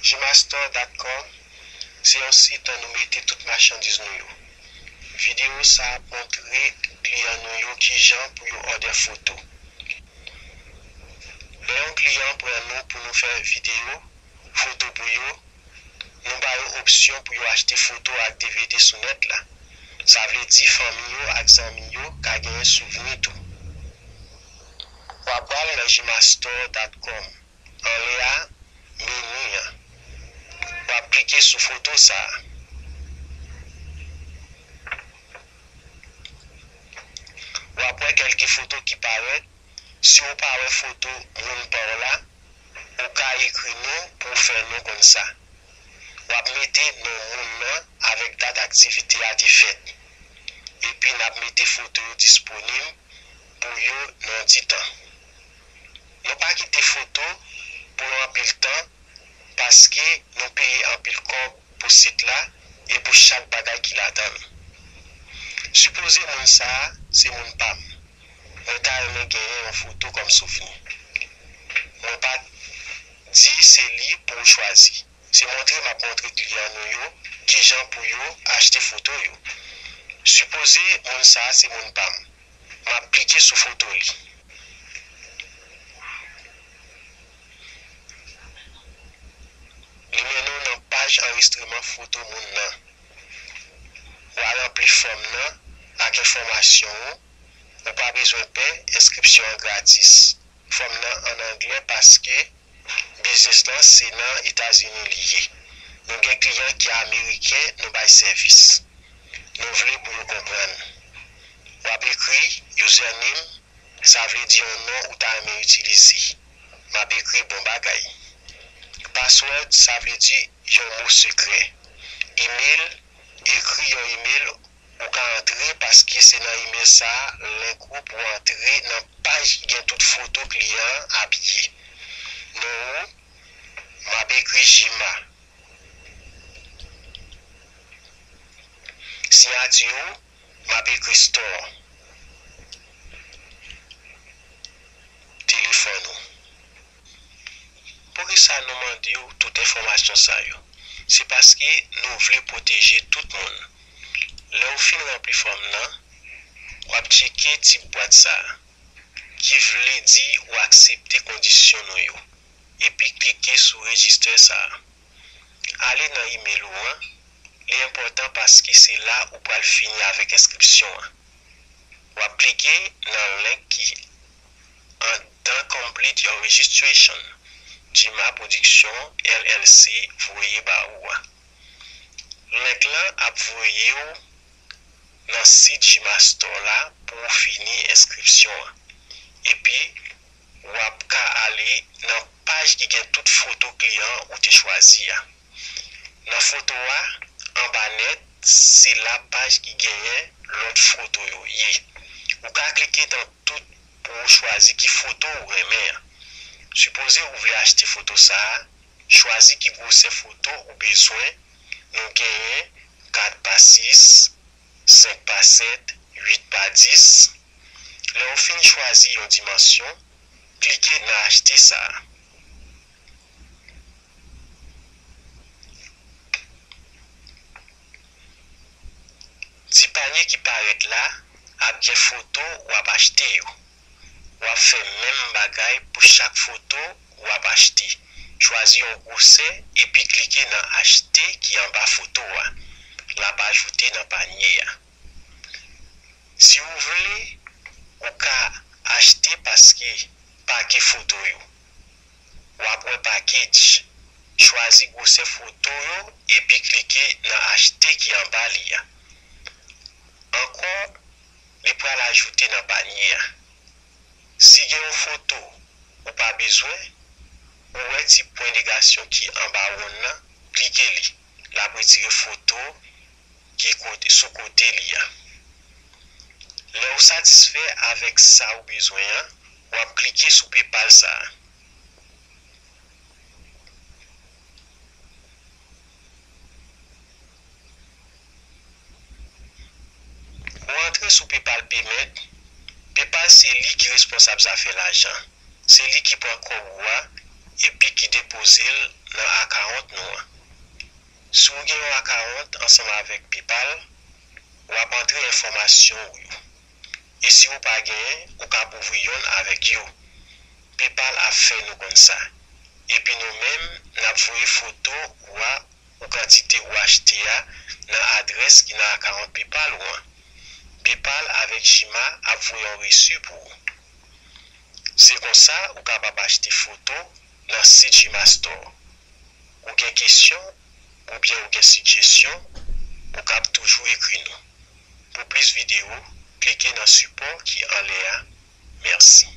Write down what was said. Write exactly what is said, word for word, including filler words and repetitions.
Gmastore dot com se yon sit nou mete tout machandiz nou yo. Videyo sa ap montre kliyan nou yo kijan pou yo òdè foto. Lè yon kliyan pran nou pou nou fè videyo, foto pou yo, nou ba yo opsyon pou yo achte foto ak D V D sou nèt la. Sa vle di fanmi yo ak zanmi yo ka genyen souvni tou. W ap pral nan gmastore dot com. Anlè a, meni an. W ap klike sou foto sa a. W ap wè kèlke foto ki parèt. Si w pa wè foto moun pa w la, ou ka ekri nou pou w fè nou konn sa. W ap mete non moun nan avèk dat aktivite a te fèt. Epi n ap mete foto yo disponib pou yo nan yon ti tan. Nou pa kite foto pou yon anpil tan paske nou peye anpil kòb pou sit la e pou chak bagay ki ladan l. Sipoze moun sa a se moun pa m. Mwen ta renmen genyen yon foto kòm souvni. Mwen pa di se li pou w chwazi. Se montre m ap montre kliyan nou yo kijan pou yo achte foto yo. Sipoze moun sa a se moun pa m. M ap klike sou foto li. Li mennen w nan paj anrejistreman foto moun nan. W a ranpli fòm nan ak enfòmasyon ou. Ou pa bezwen pè, enskripsyon an gratis. Fòm nan ann anglè paske biznis lan se nan Etazini li ye. Nou gen kliyan ki ameriken nou bay sèvis. Nou vle pou yo konprann. W ap ekri username, sa vle di yon non ou ta renmen itilize. M ap ekri bon bagay. Password, sa vle di yon mo sekrè. Email, ekri yon email ou ka antre paske se nan email sa a link ou pou antre nan paj ki gen tout foto kliyan an apiye. Non ou, m ap ekri Jima. Siyati ou, m ap ekri store. Telefòn ou. Poukisa nou mande w tout enfòmasyon sa yo? Se paske nou vle pwoteje tout moun. Lè w fin ranpli fòm nan, w ap tcheke ti bwat sa a, ki vle di w aksepte kondisyon nou yo, epi klike sou rejistè sa a. Ale nan imèl ou an, li enpòtan paske se la ou pral fini avèk enskripsyon an. W ap klike nan link ki anndan Complete Your Registration, Jima Production L L C voye ba ou a. Link lan ap voye w nan sit Jima Store la pou w fini enskripsyon an. Epi, w ap ka ale nan paj ki gen tout foto kliyan ou te chwazi a. Nan foto a, anba nèt, se la paj ki genyen lòt foto yo ye. Ou ka klike nan tout pou w chwazi ki foto ou renmen an. Sipoze ou vle achte foto sa a, chwazi ki gwosè foto ou bezwen. Nou genyen kat pa sis, senk pa sèt, uit pa dis. Lè w fin chwazi yon dimansyon, klike nan achte sa a. Ti panye ki parèt la ap gen foto w ap achte yo. W ap fè menm bagay pou chak foto w ap achte. Chwazi yon gwosè epi klike nan achte ki anba foto a. L ap ajoute nan panye a. Si w vle, ou ka achte paske pake foto yo. W ap wè package. Chwazi gwosè foto yo epi klike nan achte ki anba li a. Ankò, li pral ajoute nan panye a. Si gen yon foto ou pa bezwen, ou wè ti pwen negasyon ki anba wonn nan, klike li. L ap retire foto ki kote, sou kote li a. Lè w satisfè avèk sa ou bezwen an, w ap klike sou PayPal sa a. Ou antre sou PayPal Payment, PayPal se li ki responsab zafè lajan. Se li ki pran kòb ou a epi ki depoze l nan akawont nou an. Si w gen yon akawont ansanm avèk PayPal, w ap antre enfòmasyon w yo. E si w pa genyen, ou kab ouvri yonn avèk yo. PayPal ap fè nou konn sa. Epi nou menm, n ap voye foto ou a ou kantite ou achte a nan adrès ki nan akawont PayPal ou an. PayPal avèk Jima ap voye yon resi pou ou. Se konsa ou kapab achte foto nan sit Jima Store. Ou gen kesyon oubyen ou gen sijesyon, ou kab toujou ekri nou. Pou plis videyo, klike nan sipò ki anlè a. Mèsi.